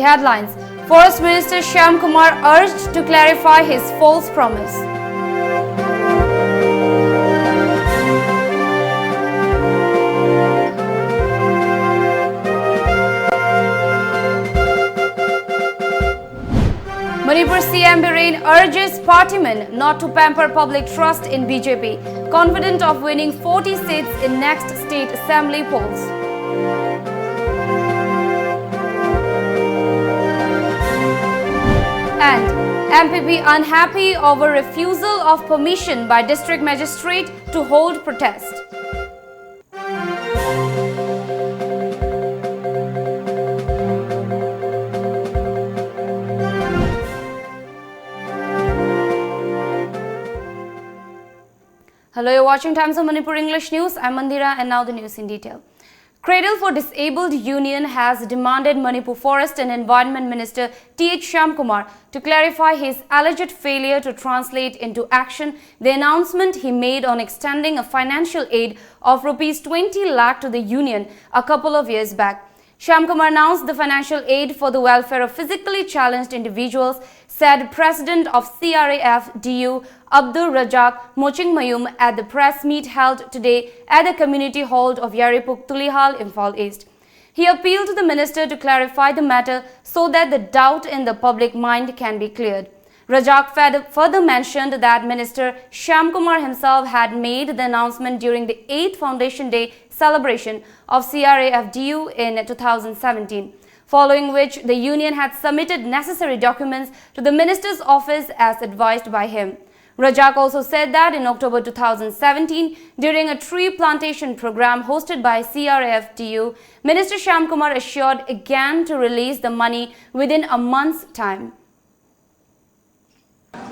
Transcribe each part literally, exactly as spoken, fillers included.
Headlines: Forest Minister Shyam Kumar urged to clarify his false promise. Manipur C M Biren urges partymen not to pamper public trust in B J P, confident of winning forty seats in next state assembly polls. And M P P unhappy over refusal of permission by district magistrate to hold protest. Hello, you're watching Times of Manipur English News. I'm Mandira, and now the news in detail. Cradle for Disabled Union has demanded Manipur Forest and Environment Minister T H Shyamkumar to clarify his alleged failure to translate into action the announcement he made on extending a financial aid of rupees twenty lakh to the union a couple of years back. Shyamkumar announced the financial aid for the welfare of physically challenged individuals, said President of C R A F D U Abdul Razak Mochingmayum at the press meet held today at the community hall of Yairipok Tulihal, Imphal East. He appealed to the minister to clarify the matter so that the doubt in the public mind can be cleared. Razak fed- further mentioned that Minister Shyamkumar himself had made the announcement during the eighth Foundation Day celebration of C R A F D U in two thousand seventeen, following which the union had submitted necessary documents to the minister's office as advised by him. Razak also said that in October two thousand seventeen, during a tree plantation program hosted by C R A F D U, Minister Shyamkumar assured again to release the money within a month's time.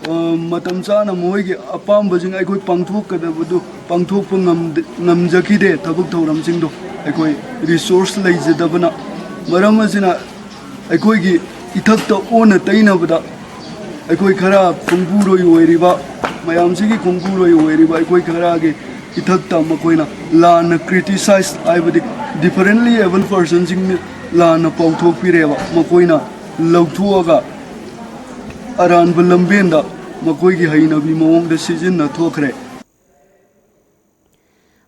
ꯑ, ꯃꯇꯝ ꯆꯥꯅ ꯃꯈꯣꯏꯒꯤ ꯑꯄꯥꯝꯕꯁꯤꯡ ꯑꯩꯈꯣꯏ ꯄꯥꯡꯊꯣꯛꯀꯗꯕꯗꯨ ꯄꯥꯡꯊꯣꯛꯄ ꯉꯝꯗ- ꯉꯝꯖꯈꯤꯗꯦ ꯊꯕꯛ ꯊꯧꯔꯝꯁꯤꯡꯗꯣ꯫ ꯑꯩꯈꯣꯏ resources ꯂꯩꯖꯗꯕꯅ ꯃꯔꯝ ꯑꯁꯤꯅ ꯑꯩꯈꯣꯏꯒꯤ ꯏꯊꯛꯇ ꯑꯣꯟꯅ ꯇꯩꯅꯕꯗ ꯑꯩꯈꯣꯏ ꯈꯔ ꯈꯣꯡꯕꯨꯔꯣꯏ ꯑꯣꯏꯔꯤꯕ ꯃꯌꯥꯝꯁꯤꯒꯤ ꯈꯣꯡꯕꯨꯔꯣꯏ ꯑꯣꯏꯔꯤꯕ ꯑꯩꯈꯣꯏ ꯈꯔꯒꯤ ꯏꯊꯛꯇ ꯃꯈꯣꯏꯅ ꯂꯥꯟꯅ ꯀ꯭ꯔꯤꯇꯤꯁꯥꯏꯁ ꯍꯥꯏꯕꯗꯤ ꯗꯤꯐꯔꯦꯟꯂꯤ ꯑꯦꯕꯜ ꯄꯔꯁꯟꯁꯤꯡꯅ ꯂꯥꯟꯅ ꯄꯥꯎꯊꯣꯛꯄꯤꯔꯦꯕ꯫ ꯃꯈꯣꯏꯅ ꯂꯧꯊꯣꯛꯑꯒ ꯑꯔꯥꯟꯕ ꯂꯝꯕꯦꯟꯗ ꯃꯈꯣꯏꯒꯤ ꯍꯩꯅꯕꯤ ꯃꯑꯣꯡꯗ ꯁꯤꯖꯤꯟꯅ ꯊꯣꯛꯈ꯭ꯔꯦ꯫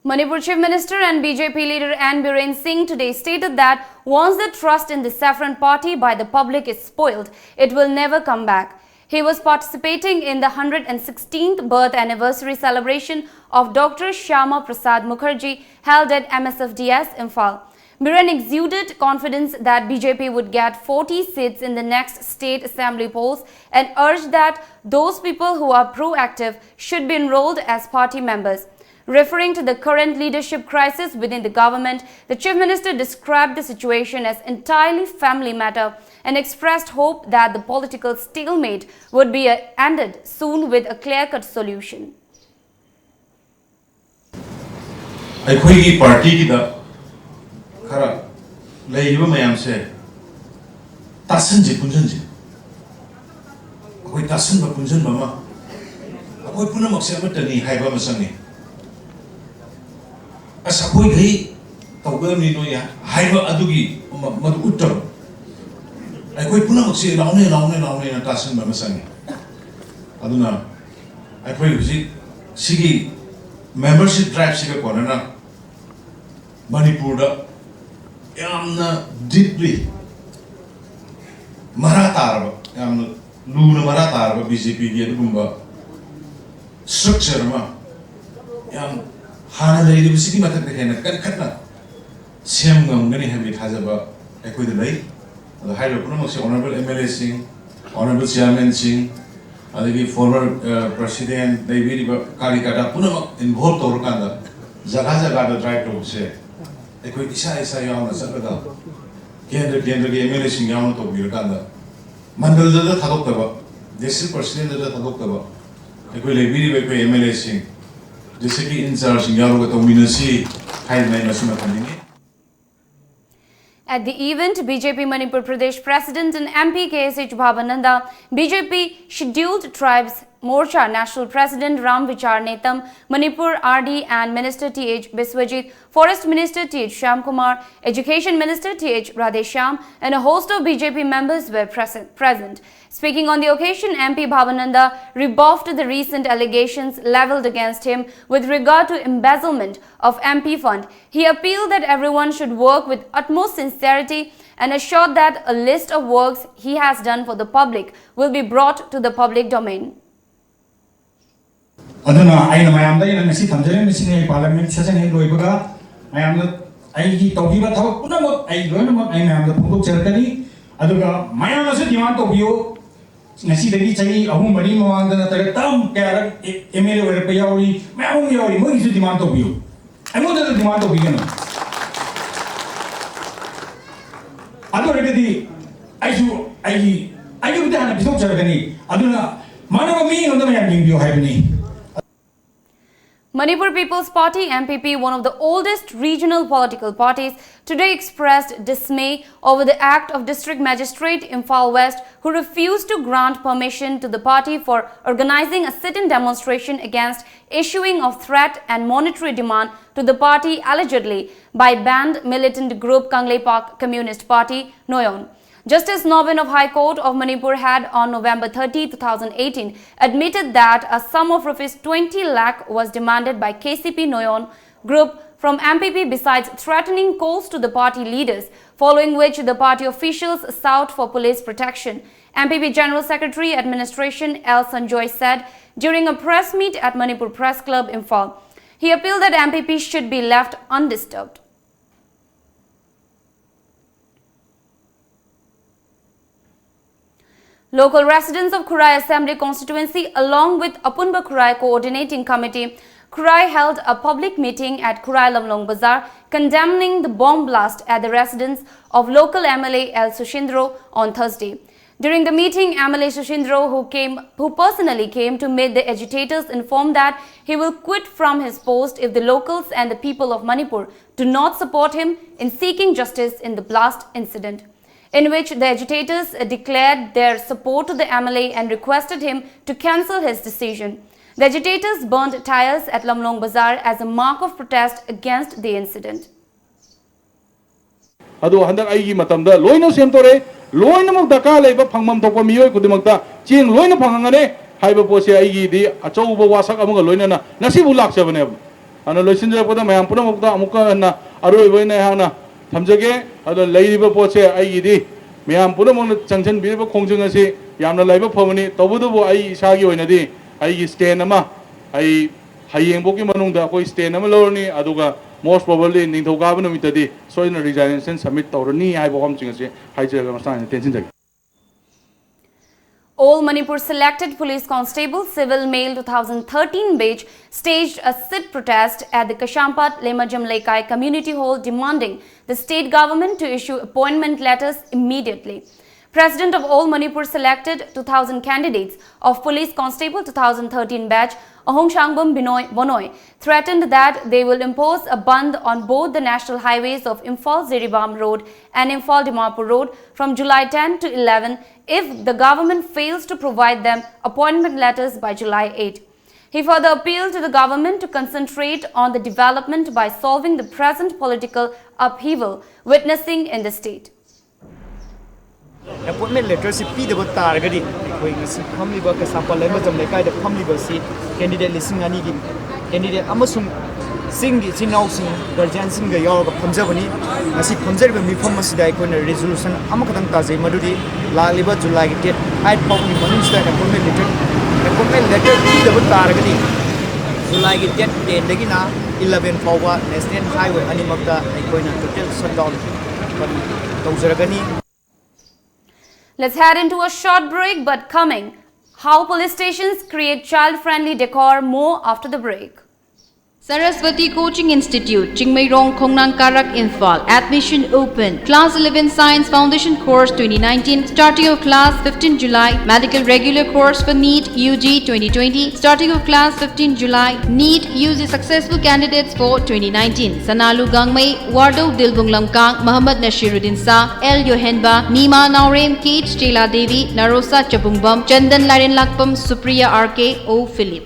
Manipur Chief Minister and B J P leader N Biren Singh today stated that once the trust in the Saffron Party by the public is spoiled, it will never come back. He was participating in the hundred and sixteenth birth anniversary celebration of Doctor Shyama Prasad Mukherjee held at M S F D S Imphal. Biren exuded confidence that B J P would get forty seats in the next state assembly polls and urged that those people who are proactive should be enrolled as party members. Referring to the current leadership crisis within the government, the Chief Minister described the situation as entirely family matter and expressed hope that the political stalemate would be uh, ended soon with a clear-cut solution. ꯑꯩꯈꯣꯏꯒꯤ ꯄꯥꯔꯇꯤꯒꯤꯗ ꯈꯔ ꯂꯩꯔꯤꯕ ꯃꯌꯥꯝꯁꯦ ꯇꯥꯁꯟꯁꯤ ꯄꯨꯟꯁꯤꯟꯁꯤ꯫ ꯑꯩꯈꯣꯏ ꯇꯥꯁꯟꯕ ꯄꯨꯟꯁꯤꯟꯕ ꯑꯃ, ꯑꯩꯈꯣꯏ ꯄꯨꯝꯅꯃꯛꯁꯦ ꯑꯃꯠꯇꯅꯤ ꯍꯥꯏꯕ ꯑꯃ ꯆꯪꯉꯤ꯫ ꯑꯁ, ꯑꯩꯈꯣꯏꯈꯩ ꯇꯧꯒꯗꯕꯅꯤ ꯅꯣꯏ ꯍꯥꯏꯕ ꯑꯗꯨꯒꯤ ꯃ- ꯃꯗꯨ ꯎꯠꯇꯕ꯫ ꯑꯩꯈꯣꯏ ꯄꯨꯝꯅꯃꯛꯁꯦ ꯂꯥꯎꯅꯩ ꯂꯥꯎꯅꯩ ꯂꯥꯎꯅꯩꯅ ꯇꯥꯁꯟꯕ ꯑꯃ ꯆꯪꯉꯤ꯫ ꯑꯗꯨꯅ ꯑꯩꯈꯣꯏ ꯍꯧꯖꯤꯛ ꯁꯤꯒꯤ ꯃꯦꯝꯕꯔꯁꯤꯞ ꯗ꯭ꯔꯥꯏꯚꯁꯤꯒ ꯀꯣꯟꯅꯅ ꯃꯅꯤꯄꯨꯔꯗ ꯌꯥꯝꯅ ꯗꯤꯞꯂꯤ ꯃꯔꯥ ꯇꯥꯔꯕ, ꯌꯥꯝꯅ ꯂꯨꯅ ꯃꯔꯥ ꯇꯥꯔꯕ ꯕꯤ ꯖꯦ ꯄꯤꯒꯤ ꯑꯗꯨꯒꯨꯝꯕ ꯁ꯭ꯇ꯭ꯔꯛꯆꯔ ꯑꯃ ꯌꯥꯝ ꯍꯥꯟꯅ ꯂꯩꯔꯤꯕꯁꯤꯒꯤ ꯃꯊꯛꯇ ꯍꯦꯟꯅ ꯀꯟꯈꯠꯅ ꯁꯦꯝ ꯉꯝꯒꯅꯤ ꯍꯥꯏꯕꯒꯤ ꯊꯥꯖꯕ ꯑꯩꯈꯣꯏꯗ ꯂꯩ꯫ ꯑꯗꯣ ꯍꯥꯏꯔꯤꯕ ꯄꯨꯝꯅꯃꯛꯁꯦ ꯑꯣꯅꯔꯦꯕꯜ ꯑꯦꯝ ꯑꯦꯜ ꯑꯦꯁꯤꯡ, ꯑꯣꯅꯔꯦꯕꯜ ꯆꯤꯌꯥꯔꯃꯦꯟꯁꯤꯡ, ꯑꯗꯒꯤ ꯐꯣꯔꯃꯔ ꯄ꯭ꯔꯁꯤꯗꯦꯟ, ꯂꯩꯕꯤꯔꯤꯕ ꯀꯥꯔꯤꯀꯥꯇꯥ ꯄꯨꯝꯅꯃꯛ ꯏꯟꯚꯣꯜꯕ ꯇꯧꯔꯀꯥꯟꯗ ꯖꯒꯥ ꯖꯒꯥꯗ ꯗ꯭ꯔꯥꯏꯚ ꯇꯧꯕꯁꯦ ꯑꯩꯈꯣꯏ ꯏꯁꯥ ꯏꯁꯥ ꯌꯥꯎꯅ ꯆꯠꯂꯒ ꯀꯦꯟꯗ꯭ꯔ ꯀꯦꯟꯗ꯭ꯔꯒꯤ ꯑꯦꯝ ꯑꯦꯜ ꯑꯦꯁꯤꯡ ꯌꯥꯎꯅ ꯇꯧꯕꯤꯔꯀꯥꯟꯗ ꯃꯟꯗꯜꯗ ꯊꯥꯗꯣꯛꯇꯕ, ꯗꯤꯁꯇ꯭ꯔꯤꯛ ꯄ꯭ꯔꯁꯤꯗꯦꯟꯗ ꯊꯥꯗꯣꯛꯇꯕ, ꯑꯩꯈꯣꯏ ꯂꯩꯕꯤꯔꯤꯕ ꯑꯩꯈꯣꯏ ꯑꯦꯝ ꯑꯦꯜ ꯑꯦꯁꯤꯡ, ꯗꯤꯁꯇ꯭ꯔꯤꯛꯀꯤ ꯏꯟꯆꯥꯔꯖꯁꯤꯡ ꯌꯥꯎꯔꯒ ꯇꯧꯃꯤꯟꯅꯁꯤ ꯍꯥꯏꯗꯅ ꯑꯩ ꯃꯁꯤꯃ ꯊꯝꯅꯤꯡꯉꯤ꯫ At the event, B J P Manipur Pradesh President and M P K S H Bhavananda, B J P Scheduled Tribes Morcha National President Ram Vichar Netam, Manipur R D and Minister T H Biswajit, Forest Minister T H Shyamkumar, Education Minister T H Radheshyam, and a host of B J P members were present. present. Speaking on the occasion, M P Bhavananda rebuffed the recent allegations levelled against him with regard to embezzlement of M P fund. He appealed that everyone should work with utmost sincerity and assured that a list of works he has done for the public will be brought to the public domain. ꯑꯗꯨꯅ ꯑꯩꯅ ꯃꯌꯥꯝꯗ ꯑꯩꯅ ꯉꯁꯤ ꯊꯝꯖꯔꯤꯕꯁꯤꯅꯤ꯫ ꯑꯩ parliament session ꯍꯦꯛ ꯂꯣꯏꯕꯒ ꯃꯌꯥꯝꯗ ꯑꯩꯒꯤ ꯇꯧꯈꯤꯕ ꯊꯕꯛ ꯄꯨꯝꯅꯃꯛ ꯑꯩ ꯂꯣꯏꯅꯃꯛ ꯑꯩ ꯃꯌꯥꯝꯗ ꯐꯣꯡꯗꯣꯛꯆꯔꯛꯀꯅꯤ꯫ ꯑꯗꯨꯒ ꯃꯌꯥꯝꯅꯁꯨ ꯗꯤꯃꯥꯟ ꯇꯧꯕꯤꯌꯨ꯫ ꯉꯁꯤꯗꯒꯤ ꯆꯍꯤ ꯑꯍꯨꯝ ꯃꯔꯤ ꯃꯃꯥꯡꯗ ꯅꯠꯇ꯭ꯔꯒ ꯇꯔꯥ ꯀꯌꯥꯔꯛ ꯑꯦꯝ ꯑꯦꯜ ꯑꯦ ꯑꯣꯏꯔꯛꯄ ꯌꯥꯎꯔꯤ, ꯃꯌꯥꯝ ꯑꯃ ꯌꯥꯎꯔꯤ, ꯃꯣꯏꯒꯤꯁꯨ ꯗꯤꯃꯥꯟ ꯇꯧꯕꯤꯌꯨ꯫ ꯑꯩꯉꯣꯟꯗꯗ ꯗꯤꯃꯥꯟ ꯇꯧꯕꯤꯒꯅꯨ꯫ ꯑꯗꯨ ꯑꯣꯏꯔꯒꯗꯤ ꯑꯩꯁꯨ ꯑꯩꯒꯤ ꯑꯩꯒꯤꯕꯨꯗꯤ ꯍꯥꯟꯅ ꯄꯤꯊꯣꯛꯆꯔꯒꯅꯤ꯫ ꯑꯗꯨꯅ ꯃꯥꯟꯅꯕ ꯃꯤꯠꯌꯦꯡ ꯑꯃꯗ ꯃꯌꯥꯝ ꯌꯦꯡꯕꯤꯌꯨ ꯍꯥꯏꯕꯅꯤ꯫ Manipur People's Party, M P P, one of the oldest regional political parties, today expressed dismay over the act of District Magistrate Imphal West, who refused to grant permission to the party for organizing a sit-in demonstration against issuing of threat and monetary demand to the party allegedly by banned militant group Kangleipak Communist Party, Noyon. Justice Nobin of High Court of Manipur had, on November thirty, two thousand eighteen, admitted that a sum of rupees twenty lakh was demanded by K C P Noyon group from M P P, besides threatening calls to the party leaders, following which the party officials sought for police protection. M P P General Secretary Administration L Sanjoy said during a press meet at Manipur Press Club, Imphal. He appealed that M P P should be left undisturbed. Local residents of Khurai Assembly Constituency, along with Apunba Khurai Coordinating Committee, Khurai, held a public meeting at Khurai Lamlong Bazar condemning the bomb blast at the residence of local M L A L Sushindro on Thursday. During the meeting, M L A Sushindro, who came, who personally came to meet the agitators, informed that he will quit from his post if the locals and the people of Manipur do not support him in seeking justice in the blast incident. in which the agitators declared their support to the M L A and requested him to cancel his decision. The agitators burned tires at Lamlong Bazar as a mark of protest against the incident. ꯑꯗꯣ ꯍꯟꯗꯛ ꯑꯩꯒꯤ ꯃꯇꯝꯗ ꯂꯣꯏꯅ ꯁꯦꯝꯗꯣꯔꯛꯑꯦ꯫ ꯂꯣꯏꯅꯃꯛ ꯗꯔꯀꯥꯔ ꯂꯩꯕ ꯐꯪꯐꯝ ꯊꯣꯛꯄ ꯃꯤꯑꯣꯏ ꯈꯨꯗꯤꯡꯃꯛꯇ ꯆꯦꯡ ꯂꯣꯏꯅ ꯐꯪꯍꯟꯒꯅꯤ ꯍꯥꯏꯕ ꯄꯣꯠꯁꯦ ꯑꯩꯒꯤꯗꯤ ꯑꯆꯧꯕ ꯋꯥꯁꯛ ꯑꯃꯒ ꯂꯣꯏꯅꯅ ꯉꯁꯤꯕꯨ ꯂꯥꯛꯆꯕꯅꯦꯕ꯫ ꯑꯗꯨꯅ ꯂꯣꯏꯁꯤꯟꯖꯔꯛꯄꯗ ꯃꯌꯥꯝ ꯄꯨꯝꯅꯃꯛꯇ ꯑꯃꯨꯛꯀ ꯍꯟꯅ ꯑꯔꯣꯏꯕ ꯑꯣꯏꯅ ꯑꯩꯍꯥꯛꯅ ꯊꯝꯖꯒꯦ꯫ ꯑꯗꯣ ꯂꯩꯔꯤꯕ ꯄꯣꯠꯁꯦ ꯑꯩꯒꯤꯗꯤ ꯃꯌꯥꯝ ꯄꯨꯝꯅꯃꯛꯅ ꯆꯪꯁꯤꯟꯕꯤꯔꯤꯕ ꯈꯣꯡꯖꯪ ꯑꯁꯤ ꯌꯥꯝꯅ ꯂꯥꯏꯕꯛ ꯐꯕꯅꯤ꯫ ꯇꯧꯕꯇꯕꯨ ꯑꯩ ꯏꯁꯥꯒꯤ ꯑꯣꯏꯅꯗꯤ ꯑꯩꯒꯤ stand ꯑꯃ ꯑꯩ ꯍꯌꯦꯡꯐꯥꯎꯒꯤ ꯃꯅꯨꯡꯗ ꯑꯩꯈꯣꯏ stand ꯑꯃ ꯂꯧꯔꯅꯤ, ꯑꯗꯨꯒ most probably ꯅꯤꯡꯊꯧꯀꯥꯕ ꯅꯨꯃꯤꯠꯇꯗꯤ ꯁꯣꯏꯗꯅ resignation submit ꯇꯧꯔꯅꯤ ꯍꯥꯏꯕ ꯋꯥꯐꯝꯁꯤꯡ ꯑꯁꯤ ꯍꯥꯏꯖꯔꯒ ꯃꯁꯥꯅ ꯇꯦꯟꯁꯤꯟꯖꯒꯦ꯫ All Manipur selected police constable civil male two thousand thirteen batch staged a sit protest at the Kashampad Lemajam Leikai community hall demanding the state government to issue appointment letters immediately. President of All Manipur selected two thousand candidates of police constable two thousand thirteen batch, Ahong Shangbam Binoy Bonoi, threatened that they will impose a bandh on both the national highways of Imphal Jiribam Road and Imphal Dimapur Road from July ten to eleven if the government fails to provide them appointment letters by July eight. He further appealed to the government to concentrate on the development by solving the present political upheaval witnessing in the state. ꯑꯦꯄꯣꯏꯟꯃꯦꯟ ꯂꯦꯇꯔꯁꯤ ꯄꯤꯗꯕ ꯇꯥꯔꯒꯗꯤ ꯑꯩꯈꯣꯏ ꯉꯁꯤ ꯐꯝꯂꯤꯕ ꯀꯩꯁꯥꯝꯄꯥꯠ ꯂꯩꯃꯖꯝ ꯂꯩꯀꯥꯏꯗ ꯐꯝꯂꯤꯕ ꯑꯁꯤ candidate ꯂꯤꯁꯤꯡ ꯑꯅꯤꯒꯤ ꯀꯦꯟꯗꯤꯗꯦꯠ ꯑꯃꯁꯨꯡ ꯆꯤꯡꯒꯤ ꯏꯆꯤꯟ ꯏꯅꯥꯎꯁꯤꯡ ꯒꯥꯔꯖꯤꯌꯥꯟꯁꯤꯡꯒ ꯌꯥꯎꯔꯒ ꯐꯝꯖꯕꯅꯤ꯫ ꯉꯁꯤ ꯐꯝꯖꯔꯤꯕ ꯃꯤꯐꯝ ꯑꯁꯤꯗ ꯑꯩꯈꯣꯏꯅ ꯔꯤꯖꯣꯂꯨꯁꯟ ꯑꯃꯈꯛꯇꯪ ꯇꯥꯖꯩ, ꯃꯗꯨꯗꯤ ꯂꯥꯛꯂꯤꯕ ꯖꯨꯂꯥꯏꯒꯤ ꯗꯦꯠ ꯑꯥꯏꯠ ꯐꯥꯎꯕꯒꯤ ꯃꯅꯨꯡꯁꯤꯗ ꯑꯦꯄꯣꯏꯟꯃꯦꯟ ꯂꯦꯇꯔ ꯑꯦꯄꯣꯏꯟꯃꯦꯟ ꯂꯦꯇꯔ ꯄꯤꯗꯕ ꯇꯥꯔꯒꯗꯤ ꯖꯨꯂꯥꯏꯒꯤ ꯗꯦꯠ ꯇꯦꯟꯗꯒꯤꯅ ꯏꯂꯚꯦꯟ ꯐꯥꯎꯕ ꯅꯦꯁꯅꯦꯜ ꯍꯥꯏꯋꯦ ꯑꯅꯤꯃꯛꯇ ꯑꯩꯈꯣꯏꯅ ꯇꯣꯇꯦꯜ ꯁꯠ down ꯇꯧꯖꯔꯒꯅꯤ꯫ Let's head into a short break, but coming, how police stations create child-friendly decor, more after the break. Saraswati Coaching Institute, Chingmeirong, Khongnang Karak, Imphal. Admission open. Class eleven Science Foundation Course twenty nineteen, starting of class fifteen July. Medical regular course for NEET U G twenty twenty, starting of class fifteen July. NEET U G successful candidates for twenty nineteen. Sanalu Gangmei, Wardo Dilbung Lamkang, Muhammad Nashiruddin Sa, L Yohenba, Nima Naurem, Kate Stella Devi, Narosa Chabungbam, Chandan Lairenlakpam, Supriya R K, O Philip.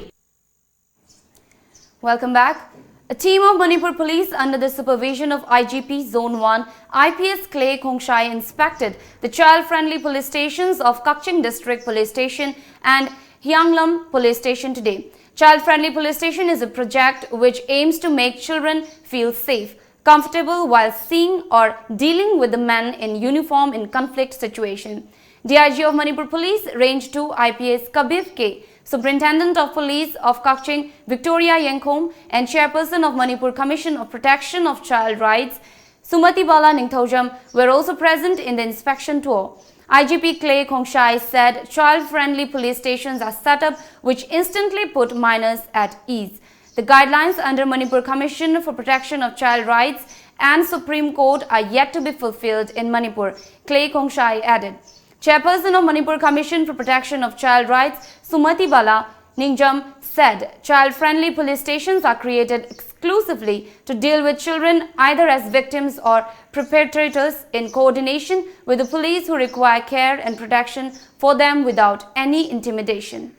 Welcome back. A team of Manipur Police under the supervision of I G P Zone one, I P S Clay Khongshai inspected the child-friendly police stations of Kakching District Police Station and Hianglam Police Station today. Child-friendly police station is a project which aims to make children feel safe, comfortable while seeing or dealing with the men in uniform in conflict situation. D I G of Manipur Police, Range two, I P S Kabir K, Superintendent of Police of Kakching, Victoria Yengkhom, and Chairperson of Manipur Commission of Protection of Child Rights, Sumati Bala Ningthaojam, were also present in the inspection tour. I G P Clay Khongshai said child-friendly police stations are set up which instantly put minors at ease. The guidelines under Manipur Commission for Protection of Child Rights and Supreme Court are yet to be fulfilled in Manipur, Clay Khongshai added. Chairperson of Manipur Commission for Protection of Child Rights, Sumati Bala Ningjam, said child-friendly police stations are created exclusively to deal with children either as victims or perpetrators in coordination with the police who require care and protection for them without any intimidation.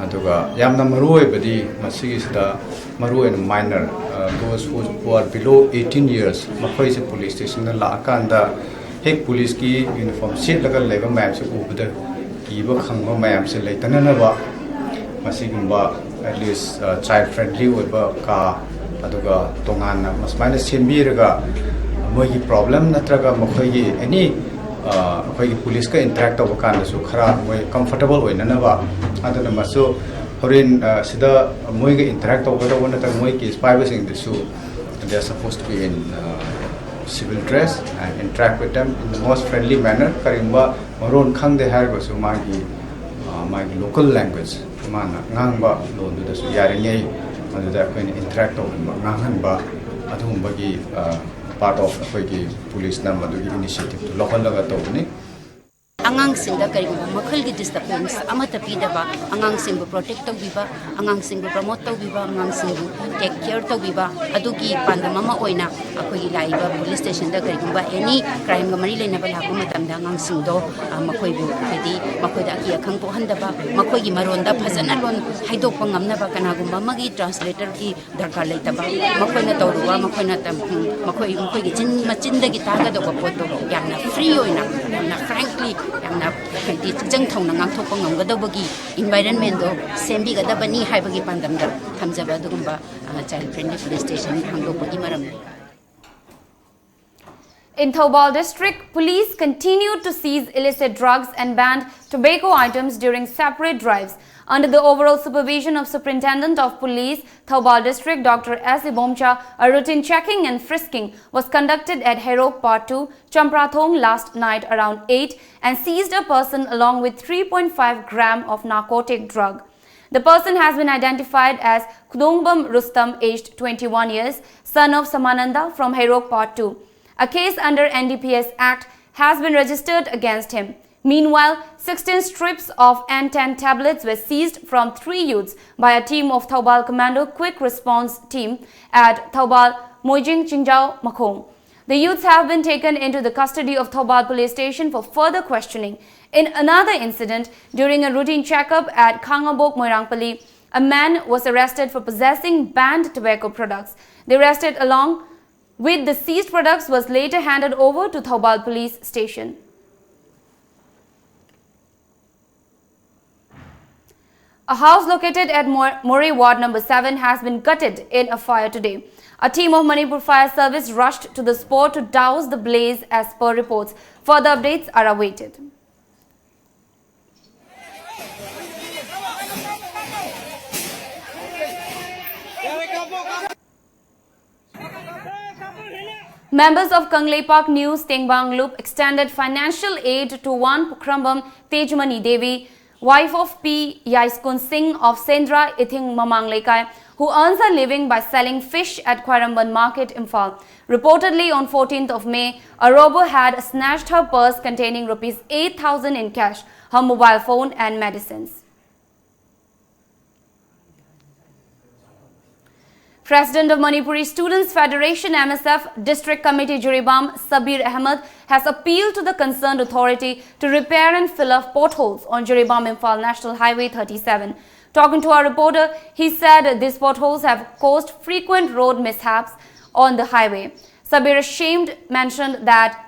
ꯑꯗꯨꯒ ꯌꯥꯝꯅ ꯃꯔꯨ ꯑꯣꯏꯕꯗꯤ ꯃꯁꯤꯒꯤꯁꯤꯗ ꯃꯔꯨ ꯑꯣꯏꯅ minor, those who are below eighteen years, ꯃꯈꯣꯏꯁꯦ police ꯁ꯭ꯇꯦꯁꯟꯗ ꯂꯥꯛꯑꯀꯥꯟꯗ ꯍꯦꯛ ꯄꯨꯂꯤꯁꯀꯤ ꯌꯨꯅꯤꯐꯣꯔꯝ ꯁꯦꯠꯂꯒ ꯂꯩꯕ ꯃꯌꯥꯝꯁꯦ ꯎꯕꯗ ꯀꯤꯕ ꯈꯪꯕ ꯃꯌꯥꯝꯁꯦ ꯂꯩꯇꯅꯅꯕ ꯃꯁꯤꯒꯨꯝꯕ at least child friendly ꯑꯣꯏꯕ ꯀꯥ, ꯑꯗꯨꯒ ꯇꯣꯉꯥꯟꯅ ꯁꯨꯃꯥꯏꯅ ꯁꯦꯝꯕꯤꯔꯒ ꯃꯣꯏꯒꯤ problem ꯅꯠꯇ꯭ꯔꯒ ꯃꯈꯣꯏꯒꯤ any ꯑꯩꯈꯣꯏꯒꯤ ꯄꯨꯂꯤꯁꯀ interact ꯇꯧꯕ ꯀꯥꯟꯗꯁꯨ ꯈꯔ ꯃꯣꯏ comfortable ꯑꯣꯏꯅꯅꯕ꯫ ꯑꯗꯨꯅ ꯃꯁꯨ ꯍꯣꯔꯦꯟ ꯁꯤꯗ ꯃꯣꯏꯒ interact ꯇꯧꯒꯗꯧꯕ ꯅꯠꯇ꯭ꯔꯒ ꯃꯣꯏ case ꯄꯥꯏꯕꯁꯤꯡꯗꯨꯁꯨ they are supposed to be in civil dress and interact with them in the most friendly manner. ꯀꯔꯤꯒꯨꯝꯕ ꯃꯔꯣꯟ ꯈꯪꯗꯦ ꯍꯥꯏꯔꯒꯁꯨ ꯃꯥꯒꯤ ꯃꯥꯒꯤ local language ꯃꯥꯅ ꯉꯥꯡꯕ ꯂꯣꯟꯗꯨꯗꯁꯨ ꯌꯥꯔꯤꯉꯩ ꯑꯗꯨꯗ ꯑꯩꯈꯣꯏꯅ ꯏꯟꯇꯔꯦꯛ ꯇꯧꯍꯟꯕ, ꯉꯥꯡꯍꯟꯕ, ꯑꯗꯨꯒꯨꯝꯕꯒꯤ ꯄꯥꯔꯠ ꯑꯣꯐ ꯑꯩꯈꯣꯏꯒꯤ ꯄꯨꯂꯤꯁꯅ ꯃꯗꯨꯒꯤ ꯏꯅꯤꯁꯤꯌꯦꯇꯤꯞꯇꯨ ꯂꯧꯍꯜꯂꯒ ꯇꯧꯕꯅꯤ꯫ ꯑꯉꯥꯡꯁꯤꯡꯗ ꯀꯔꯤꯒꯨꯝꯕ ꯃꯈꯜꯒꯤ ꯗꯤꯁꯇꯔꯕꯦꯟꯁ ꯑꯃꯠꯇ ꯄꯤꯗꯕ, ꯑꯉꯥꯡꯁꯤꯡꯕꯨ ꯄ꯭ꯔꯣꯇꯦꯛ ꯇꯧꯕꯤꯕ, ꯑꯉꯥꯡꯁꯤꯡꯕꯨ ꯄ꯭ꯔꯃꯣꯠ ꯇꯧꯕꯤꯕ, ꯑꯉꯥꯡꯁꯤꯡꯕꯨ ꯇꯦꯛ ꯀꯦꯌꯔ ꯇꯧꯕꯤꯕ, ꯑꯗꯨꯒꯤ ꯄꯥꯟꯗꯝ ꯑꯃ ꯑꯣꯏꯅ ꯑꯩꯈꯣꯏꯒꯤ ꯂꯥꯛꯏꯕ ꯄꯨꯂꯤꯁ ꯁ꯭ꯇꯦꯁꯟꯗ ꯀꯔꯤꯒꯨꯝꯕ ꯑꯦꯅꯤ ꯀ꯭ꯔꯥꯏꯝꯒ ꯃꯔꯤ ꯂꯩꯅꯕ ꯂꯥꯛꯄ ꯃꯇꯝꯗ ꯑꯉꯥꯡꯁꯤꯡꯗꯣ, ꯑ, ꯃꯈꯣꯏꯕꯨ, ꯍꯥꯏꯗꯤ ꯃꯈꯣꯏꯗ ꯑꯀꯤ ꯑꯈꯪ ꯄꯣꯛꯍꯟꯗꯕ, ꯃꯈꯣꯏꯒꯤ ꯃꯔꯣꯟꯗ ꯐꯖꯅ ꯂꯣꯟ ꯍꯥꯏꯗꯣꯛꯄ ꯉꯝꯅꯕ ꯀꯅꯥꯒꯨꯝꯕ ꯑꯃꯒꯤ ꯇ꯭ꯔꯥꯟꯁꯂꯦꯇꯔꯒꯤ ꯗꯔꯀꯥꯔ ꯂꯩꯇꯕ, ꯃꯈꯣꯏꯅ ꯇꯧꯔꯨꯕ, ꯃꯈꯣꯏꯅ ꯇꯝ-, ꯃꯈꯣꯏ, ꯃꯈꯣꯏꯒꯤ ꯆꯤꯟ, ꯃꯆꯤꯟꯗꯒꯤ ꯇꯥꯒꯗꯧꯕ ꯄꯣꯠꯇꯣ ꯌꯥꯝꯅ ꯐ꯭ꯔꯤ ꯑꯣꯏꯅ, ꯌꯥꯝꯅ ꯐ꯭ꯔꯦꯡꯛꯂꯤ, ꯌꯥꯝꯅ, ꯍꯥꯏꯗꯤ ꯏꯆꯪ ꯊꯧꯅ ꯉꯥꯡꯊꯣꯛꯄ ꯉꯝꯒꯗꯧꯕꯒꯤ ꯏꯟꯚꯥꯏꯔꯟꯃꯦꯟꯗꯣ ꯁꯦꯝꯕꯤꯒꯗꯕꯅꯤ ꯍꯥꯏꯕꯒꯤ ꯄꯥꯟꯗꯝꯗ ꯊꯝꯖꯕ ꯑꯗꯨꯒꯨꯝꯕ, ꯑ, ꯆꯥꯏꯜ ꯐ꯭ꯔꯦꯟꯂꯤ ꯄꯨꯂꯤꯁ ꯁ꯭ꯇꯦꯁꯟ ꯍꯥꯡꯗꯣꯛꯄꯒꯤ ꯃꯔꯝꯅꯤ꯫ In Thoubal district, police continued to seize illicit drugs and banned tobacco items during separate drives. Under the overall supervision of Superintendent of Police, Thoubal District, Doctor S Ibomcha, a routine checking and frisking was conducted at Heirok Part two, Champrathong last night around eight and seized a person along with three point five gram of narcotic drug. The person has been identified as Khudongbam Rustam, aged twenty-one years, son of Samananda from Heirok Part two. A case under N D P S Act has been registered against him. Meanwhile, sixteen strips of N ten tablets were seized from three youths by a team of Thoubal Commando Quick Response Team at Thoubal Moijing Chingjao Makhong. The youths have been taken into the custody of Thoubal Police Station for further questioning. In another incident, during a routine checkup at Khangabok Moirangpally, a man was arrested for possessing banned tobacco products. The arrested along with the seized products was later handed over to Thoubal Police Station. A house located at Mor- Moreh Ward number seven has been gutted in a fire today. A team of Manipur Fire Service rushed to the spot to douse the blaze as per reports. Further updates are awaited. Members of Kangleipak New Stengbang Lup extended financial aid to one Pukhrambam Tejmani Devi, wife of P Yaiskun Singh of Sendra Ithing Mamang Leikai, who earns a living by selling fish at Khwairamband Market, Imphal. Reportedly, on fourteenth of May, a robber had snatched her purse containing rupees eight thousand in cash, her mobile phone and medicines. President of Manipuri Students Federation, M S F, District Committee Jiribam, Sabir Ahmed, has appealed to the concerned authority to repair and fill up potholes on Jiribam Imphal National Highway thirty-seven. Talking to our reporter, he said these potholes have caused frequent road mishaps on the highway. Sabir Ashamed mentioned that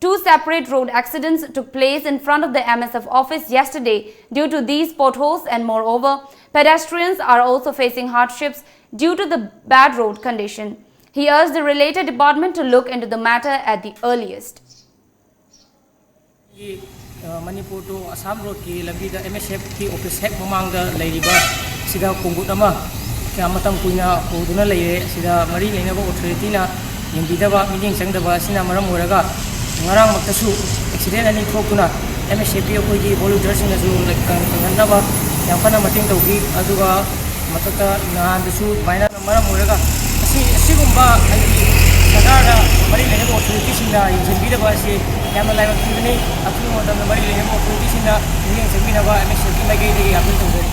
two separate road accidents took place in front of the M S F office yesterday due to these potholes, and moreover, pedestrians are also facing hardships due to the bad road condition. He urged the related department to look into the matter at the earliest. Manipur to Assam ꯔꯣꯗꯀꯤ ꯂꯝꯕꯤꯗ M ꯑꯦꯁ ꯑꯦꯐꯀꯤ office ꯍꯦꯛ ꯃꯃꯥꯡꯗ ꯂꯩꯔꯤꯕ ꯁꯤꯗ ꯀꯣꯡꯒꯨꯠ ꯑꯃ ꯀꯌꯥ ꯃꯇꯝ ꯀꯨꯏꯅ ꯍꯣꯗꯨꯅ ꯂꯩꯔꯦ꯫ ꯁꯤꯗ ꯃꯔꯤ ꯂꯩꯅꯕ ꯑꯣꯊꯣꯔꯤꯇꯤꯅ ꯌꯦꯡꯕꯤꯗꯕ, ꯃꯤꯠꯌꯦꯡ ꯆꯪꯗꯕ ꯑꯁꯤꯅ ꯃꯔꯝ ꯑꯣꯏꯔꯒ ꯉꯔꯥꯡꯃꯛꯇꯁꯨ ꯑꯦꯛꯁꯤꯗꯦꯟ ꯑꯅꯤ ꯊꯣꯛꯇꯨꯅ ꯑꯦꯝ ꯑꯦꯁ ꯑꯦꯐꯀꯤ ꯑꯩꯈꯣꯏꯒꯤ ꯚꯣꯂꯨꯟꯇꯤꯌꯔꯁꯤꯡꯅꯁꯨ ꯀꯪ-, ꯀꯪꯍꯟꯅꯕ ꯌꯥꯝ ꯀꯟꯅ ꯃꯇꯦꯡ ꯇꯧꯈꯤ꯫ ꯑꯗꯨꯒ ꯃꯊꯛꯇ ꯅꯍꯥꯟꯗꯁꯨ ꯑꯗꯨꯃꯥꯏꯅ ꯃꯔꯝ ꯑꯣꯏꯔꯒ ꯑꯁꯤ, ꯑꯁꯤꯒꯨꯝꯕ ꯍꯥꯏꯗꯤ ꯁꯔꯀꯥꯔꯗ ꯃꯔꯤ ꯂꯩꯅꯕ ꯑꯣꯊꯣꯔꯤꯇꯤꯁꯤꯡꯅ ꯌꯦꯡꯁꯤꯟꯕꯤꯗꯕ ꯑꯁꯤ ꯌꯥꯝꯅ ꯂꯥꯏꯕꯛ ꯊꯤꯕꯅꯤ꯫ ꯑꯊꯨꯕ ꯃꯇꯝꯗ ꯃꯔꯤ ꯂꯩꯅꯕ ꯑꯣꯊꯣꯔꯤꯇꯤꯁꯤꯡꯅ ꯃꯤꯠꯌꯦꯡ ꯆꯪꯕꯤꯅꯕ ꯑꯦꯝ ꯑꯦꯁ ꯑꯦꯐꯀꯤ ꯃꯥꯏꯀꯩꯗꯒꯤ ꯑꯥꯄꯤꯜ ꯇꯧꯖꯔꯤ꯫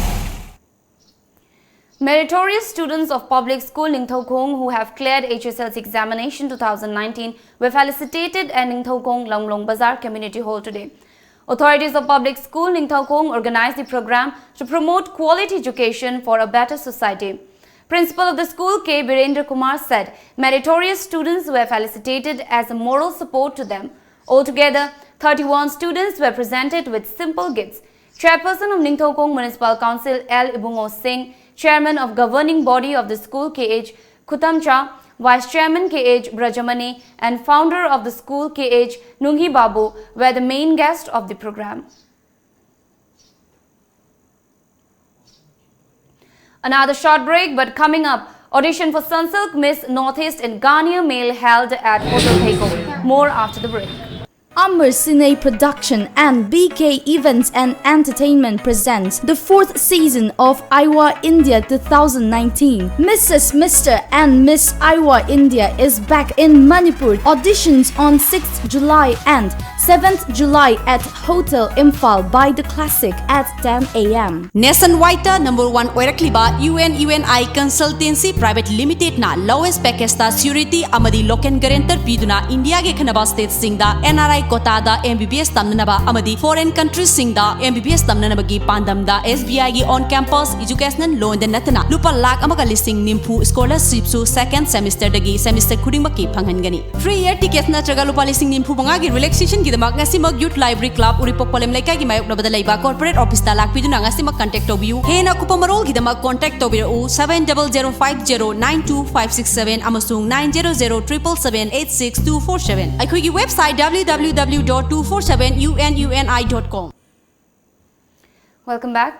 Meritorious students of Public School Ningthoukhong who have cleared H S L C examination two thousand nineteen were felicitated at Ningthoukhong Longlong Bazar Community Hall today. Authorities of Public School Ningthoukhong organized the program to promote quality education for a better society. Principal of the school, K Birendra Kumar, said meritorious students were felicitated as a moral support to them. Altogether, thirty-one students were presented with simple gifts. Chairperson of Ningthoukhong Municipal Council, L Ibungo Singh, Chairman of Governing Body of the school, K H Khutamcha, Vice Chairman, K H Brajamani, and founder of the school, K H Nunghi Babu, were the main guest of the program. Another short break, but coming up, audition for Sunsilk Miss Northeast in Gania Male held at Hotel Theiko. More after the break. Amar Cine Production and B K Events and Entertainment presents the fourth season of Iowa India two thousand nineteen. Missus Mister and Miss Iowa India is back in Manipur. Auditions on sixth July and seventh July at Hotel Imphal by the Classic at ten a m. Nationwide number one ꯑꯣꯏꯔꯛꯂꯤꯕ U N U N I Consultancy Private Limited ꯅ lowest package ꯇ surety ꯑꯃꯗꯤ local guarantor ꯄꯤꯗꯨꯅ ꯏꯟꯗꯤꯌꯥꯒꯤ ꯈꯟꯅꯕ state ꯁꯤꯡꯗ N R I quota the M B B S ꯇꯝꯅꯅꯕ ꯑꯃꯗꯤ foreign country ꯁꯤꯡꯗ M B B S ꯇꯝꯅꯅꯕꯒꯤ ꯄꯥꯟꯗꯝꯗ S B I ꯒꯤ on campus educational loan ꯗ ꯅꯠꯇꯅ ꯂꯨꯄꯥ ꯂꯥꯈ ꯑꯃꯒ ꯂꯤꯁꯤꯡ ꯅꯤꯐꯨ scholarship ꯁꯨ second semester ꯗꯒꯤ semester ꯈꯨꯗꯤꯡꯃꯛꯀꯤ ꯐꯪꯍꯟꯒꯅꯤ꯫ Free air ticket ꯅꯠꯇ꯭ꯔꯒ ꯂꯨꯄꯥ ꯂꯤꯁꯤꯡ ꯅꯤꯐꯨ ꯃꯉꯥꯒꯤ relaxation ꯒꯤꯗꯃꯛ ꯉꯁꯤꯃꯛ Youth Library Club ꯎꯔꯤꯄꯣꯛ ꯄꯣꯂꯦꯝ ꯂꯩꯀꯥꯏꯒꯤ ꯃꯥꯌꯣꯛꯅꯕꯗ ꯂꯩꯕ corporate office ꯇ ꯂꯥꯛꯄꯤꯗꯨꯅ ꯉꯁꯤꯃꯛ contact ꯇꯧꯕꯤꯌꯨ꯫ ꯍꯦꯟꯅ ꯑꯀꯨꯞꯄ ꯃꯔꯣꯜꯒꯤꯗꯃꯛ contact ꯇꯧꯕꯤꯔꯛꯎ seven double zero five zero nine two five six seven ꯑꯃꯁꯨꯡ nine zero zero triple seven eight six two four seven꯫ ꯑꯩꯈꯣꯏꯒꯤ website W W W dot two four seven U N U N I dot com. Welcome back.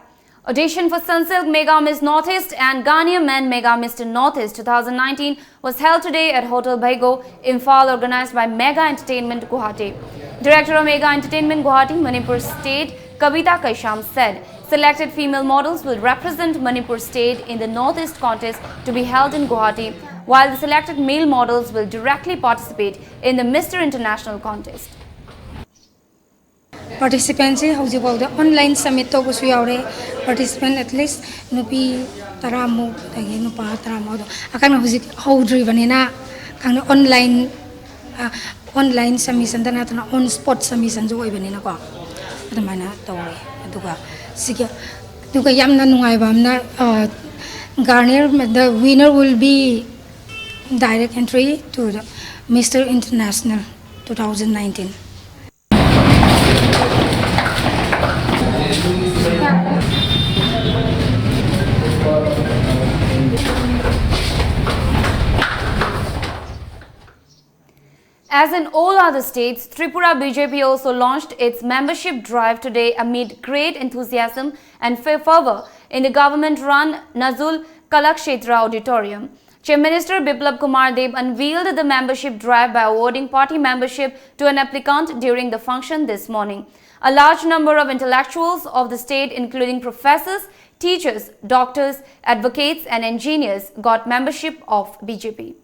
Audition for Sunsilk Mega Miss Northeast and Ganeer Men Mega Mister Northeast two thousand nineteen was held today at Hotel Bhaigo, Imphal, organized by Mega Entertainment Guwahati. Director of Mega Entertainment Guwahati, Manipur State, Kavita Kaisham said selected female models will represent Manipur State in the Northeast contest to be held in Guwahati, while the selected male models will directly participate in the Mister International contest. Participant ꯁꯤ ꯍꯧꯖꯤꯛꯐꯥꯎꯗ online submit ꯇꯧꯕꯁꯨ ꯌꯥꯎꯔꯦ꯫ Participant at least ꯅꯨꯄꯤ ꯇꯔꯥꯃꯨꯛ, ꯑꯗꯒꯤ ꯅꯨꯄꯥ ꯇꯔꯥꯃꯨꯛ, ꯑꯗꯣ ꯑꯀꯟꯕ ꯍꯧꯖꯤꯛ ꯍꯧꯗ꯭ꯔꯤꯕꯅꯤꯅ, ꯈꯪꯗꯦ, online, ꯑ, online submission ꯗ ꯅꯠꯇꯅ on spot submission ꯁꯨ ꯑꯣꯏꯕꯅꯤꯅꯀꯣ, ꯑꯗꯨꯃꯥꯏꯅ ꯇꯧꯔꯦ꯫ ꯑꯗꯨꯒ ꯁꯤꯒꯤ, ꯑꯗꯨꯒ ꯌꯥꯝꯅ ꯅꯨꯡꯉꯥꯏꯕ ꯑꯃꯅ, ꯑ, Ganeer, the winner will be direct entry to the Mister International two thousand nineteen. As in all other states, Tripura B J P also launched its membership drive today amid great enthusiasm and fe- fervor in the government-run Nazul Kalakshetra Auditorium. Chief Minister Biplab Kumar Deb unveiled the membership drive by awarding party membership to an applicant during the function this morning. A large number of intellectuals of the state, including professors, teachers, doctors, advocates, and engineers, got membership of B J P.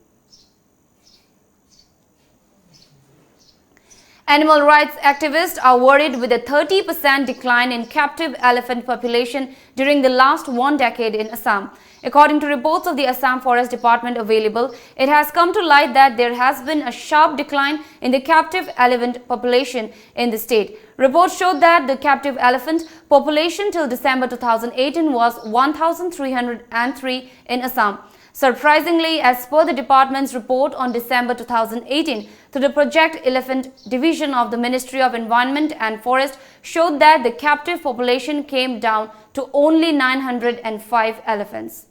Animal rights activists are worried with a thirty percent decline in captive elephant population during the last one decade in Assam. According to reports of the Assam Forest Department available, it has come to light that there has been a sharp decline in the captive elephant population in the state. Reports show that the captive elephant population till December two thousand eighteen was one thousand three hundred three in Assam. Surprisingly, as per the department's report on December two thousand eighteen, through the Project Elephant Division of the Ministry of Environment and Forest, showed that the captive population came down to only nine hundred and five elephants.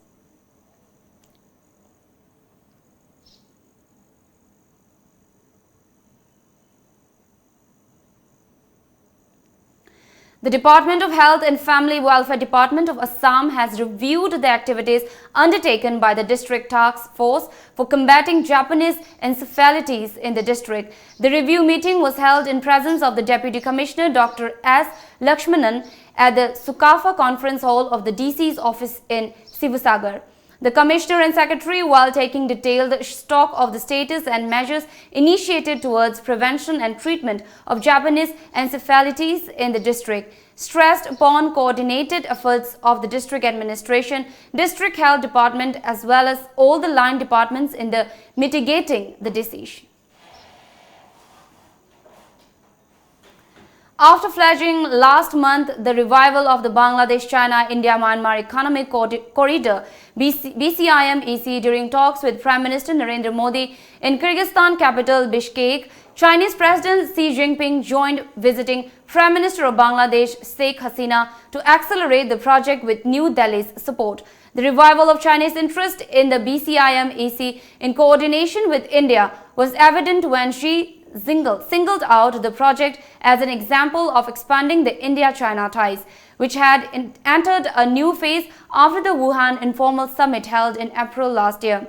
The Department of Health and Family Welfare Department of Assam has reviewed the activities undertaken by the District Task Force for combating Japanese encephalitis in the district. The review meeting was held in presence of the Deputy Commissioner Doctor S Lakshmanan at the Sukafa Conference Hall of the D C's office in Sivasagar. The Commissioner and Secretary, while taking detailed stock of the status and measures initiated towards prevention and treatment of Japanese encephalitis in the district, stressed upon coordinated efforts of the district administration, district health department, as well as all the line departments in the mitigating the disease. After fledgling last month, the revival of the Bangladesh-China-India-Myanmar Economic Corri- Corridor, B C, B C I M E C, during talks with Prime Minister Narendra Modi in Kyrgyzstan capital Bishkek, Chinese President Xi Jinping joined visiting Prime Minister of Bangladesh Sheikh Hasina to accelerate the project with New Delhi's support. The revival of Chinese interest in the B C I M E C in coordination with India was evident when Xi single, singled out the project as an example of expanding the India-China ties, which had in- entered a new phase after the Wuhan informal summit held in April last year.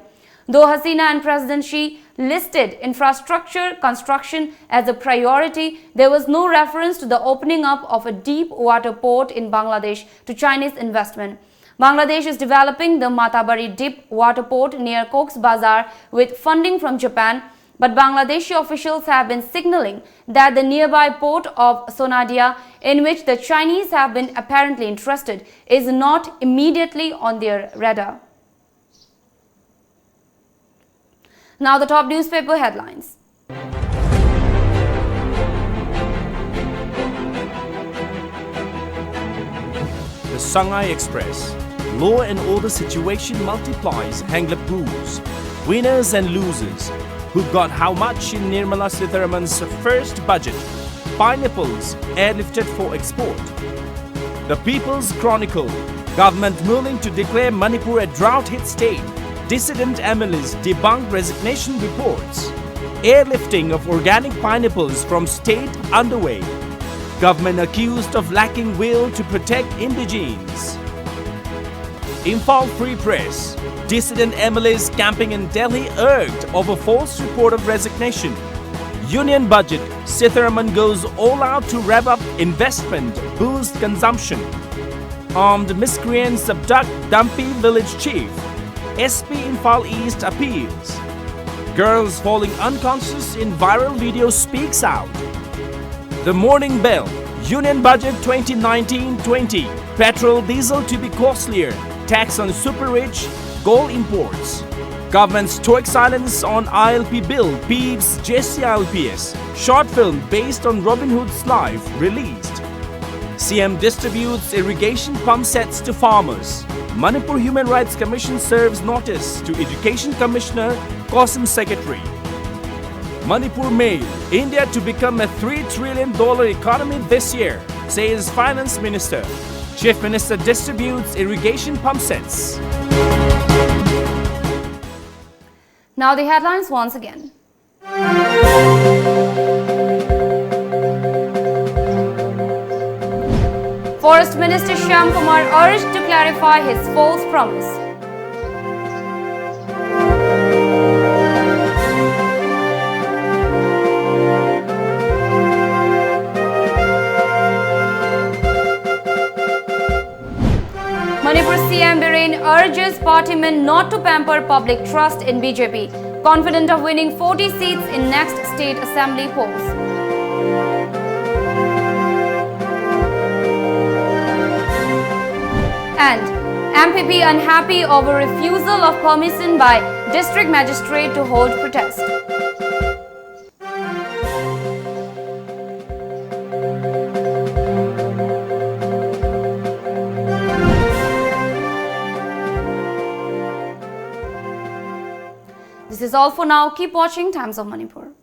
Though Hasina and President Xi listed infrastructure construction as a priority, there was no reference to the opening up of a deep water port in Bangladesh to Chinese investment. Bangladesh is developing the Matabari deep water port near Cox's Bazar with funding from Japan, but Bangladeshi officials have been signaling that the nearby port of Sonadia, in which the Chinese have been apparently interested, is not immediately on their radar. Now, the top newspaper headlines. The Sangai Express. Law and order situation multiplies, Henglepu's winners and losers. Who got how much in Nirmala Sitharaman's first budget? Pineapples airlifted for export. The People's Chronicle. Government willing to declare Manipur a drought-hit state. Dissident M L As debunk resignation reports. Airlifting of organic pineapples from state underway. Government accused of lacking will to protect indigenes. Imphal Free Press. Dissident M L As camping in Delhi irked over false report of resignation. Union budget, Sitharaman goes all out to rev up investment, boost consumption. Armed miscreants abduct Dampi village chief. S P Imphal East appeals. Girls falling unconscious in viral video speaks out. The Morning Bell. Union Budget twenty nineteen twenty. Petrol, diesel to be costlier. Tax on super rich, coal imports. Government's stoic silence on I L P bill peeps J C I L P S. Short film based on Robin Hood's life released. C M distributes irrigation pump sets to farmers. Manipur Human Rights Commission serves notice to Education Commissioner, COHSEM Secretary. Manipur Mail. India to become a three trillion dollar economy this year, says Finance Minister. Chief Minister distributes irrigation pump sets. Now the headlines once again. Forest Minister Shyam Kumar urged to clarify his false promise. Urges party men not to pamper public trust in B J P, confident of winning forty seats in next state assembly polls. And M P P unhappy over refusal of permission by district magistrate to hold protest. This is all for now. Keep watching Times of Manipur.